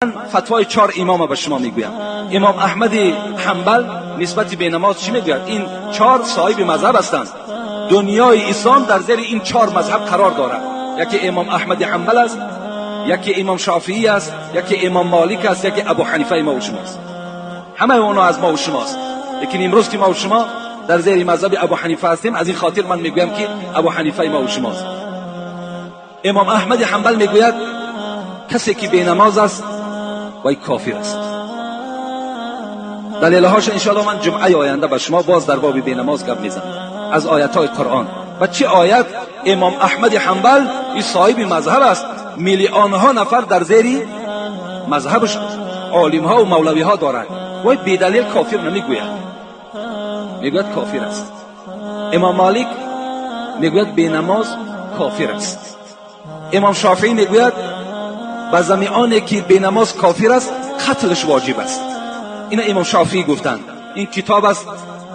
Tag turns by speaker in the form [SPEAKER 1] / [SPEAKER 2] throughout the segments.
[SPEAKER 1] Фатвои чор имома ба шумо мегӯям. Имом Аҳмади Ҳанбал нисбати бенамоз чӣ мегӯяд? Ин чор соҳиби мазҳаб ҳастанд. Дунёи ислом дар зери ин чор мазҳаб қарор дорад. Яке имом Аҳмади Ҳанбал аст, яке имом Шофиӣ аст, яке имом Молик аст, яке Абу Ҳанифаи мо шумост. Ҳамаи онҳо аз мо шумост, лекин имрӯз ки мо шумо дар зери мазҳаби Абу Ҳанифа ҳастем, аз ин хотир ман мегӯям, ки Абу Ҳанифаи мо шумост. Имом Аҳмади Ҳанбал мегӯяд, касе ки бенамоз аст, вай кофир аст. Далелҳоша иншоалло ман ҷумъаи оянда ба шумо боз дар боби бенамоз гап мезанам аз оятҳои Қуръон. Ва чӣ оят? Имом Аҳмади Ҳанбал и соҳиби мазҳаб аст, миллионҳо нафар дар зери мазҳабаш олимҳо ва мавлавиҳо дорад, вай бедалил кофир намегӯяд, мегӯяд, кофир аст. Имом Молик мегӯяд, бенамоз кофир аст. Имом Шофиӣ мегӯяд, ба замионе ки бенамоз кофир аст, қатлш воҷиб аст. Ина имом Шофиӣ гуфтанд. Ин китоб аст,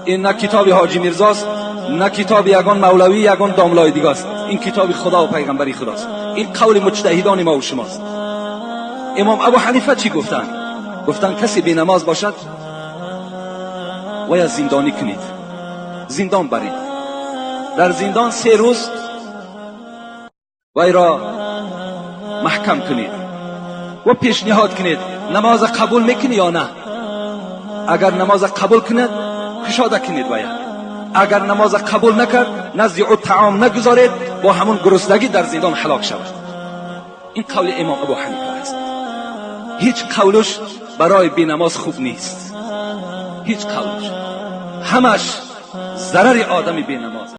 [SPEAKER 1] ин на китоби Ҳоҷи Мирзост, на китоби ягон мавлавӣ, ягон домлои дигаст. Ин китоби Худо ва пайғамбари Худост, ин қавли муҷтаҳидони мо шумост. Имом Абу Ҳанифа чӣ гуфтанд? Гуфтанд, касе бенамоз бошад, вая зиндонӣ кунед, зиндон баред, дар зиндон 3 рӯз вайро маҳкам кунед ва пешниҳод кунед, намоза қабул мекунӣ ё на. Агар намоза қабул кунад, кушода кунед вая. Агар намоза қабул накард, назди ӯ таом нагузоред, бо ҳамун гуруснагӣ дар зиндон ҳалок шавад. Ин қавли имом Абу Ҳанифа аст. Ҳеҷ қавлуш барои бенамоз хуб нест, ҳеҷ қавлуш, ҳамаш зарари одами бенамоз.